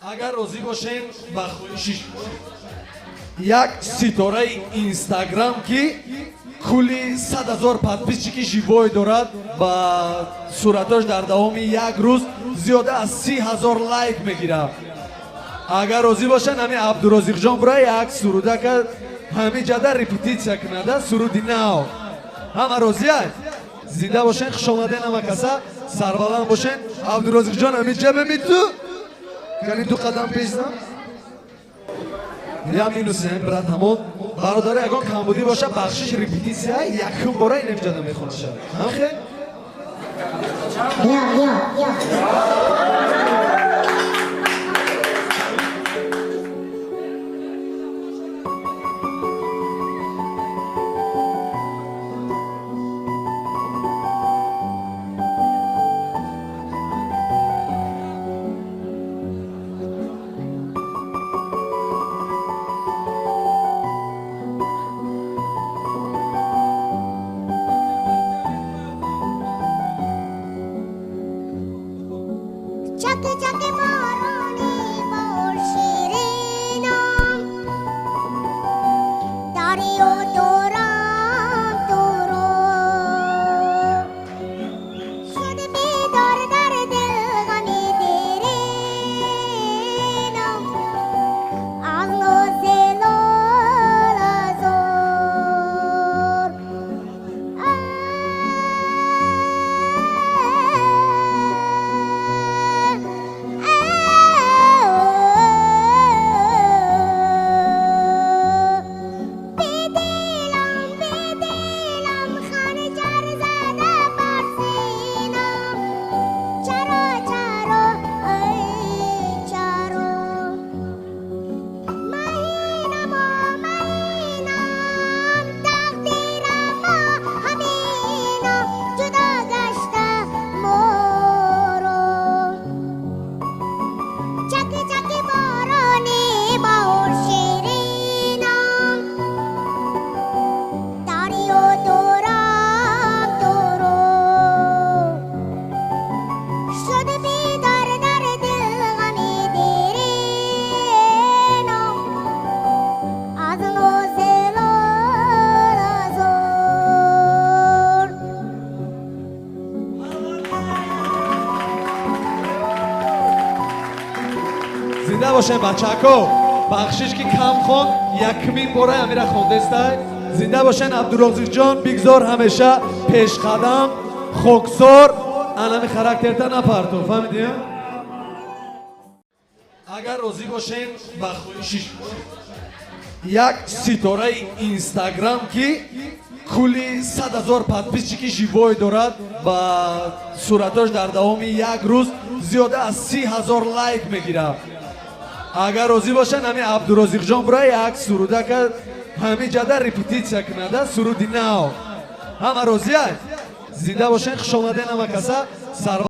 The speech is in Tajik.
Агар розӣ бошем, ба хоҳиши як ситораи Инстаграм, ки кулли 100 000 подписчики живой дорад ва суратош дар давоми як рӯз зиёда аз 30 000 лайк мегирад, агар розӣ бошанд, ҳамин Абдурозиқҷон бура як сурудака ҳамин ҷада репетитсия кунада, суруди нав. Ҳама розиад? Зинда бошен, хушомаден ҳама каса, сарбаланд бошен. Абдурозиқҷон, ҳамин ҷа бемиту кани ду қадам пеш зан. Я минус, брат, ҳамон бародари, ягон камбудӣ боша, бахшиш. Репетитсия якум бора инамҷада мехонаша, ҳамхе. Я, я, я. Чак чак борони бор ширинам, дарё дорам туро. Шуд бедор дар дил ғами деринам аз нози лолазор. Бедилам, бедилам, ханҷар зада бар синам. Чаро, чаро, эй, чаро? Маҳинам, о маҳинам, тақдирам ҳаминам, ҷудо гашта моро. Чак чак борони баҳор ширинам, дарё дорам туро. Шуд бедор дар дил ғами деринам аз нози лолазор. Зинда бошем, бачако. Бахшиш, ки кам хон, якумин бора амира хондестай. Зинда бошен, Абдурозиқҷон. Бигзор ҳамеша пешқадам, хоксор, анами характерта напартов, фаҳмидӣ? Агар розӣ бошем, ба хоҳиши як ситораи Инстаграм, ки кулли 100 000 подписчики живой дорад ва суратош дар давоми як рӯз зиёда аз 30 000 лайк мегирад, агар розӣ бошанд, ҳамин Абдурозиқҷон бура як сурудака ҳамин ҷада репетитсия кунада, суруди нав. Ҳама розиад? Зинда бошен, хушомаден ҳама каса, сар.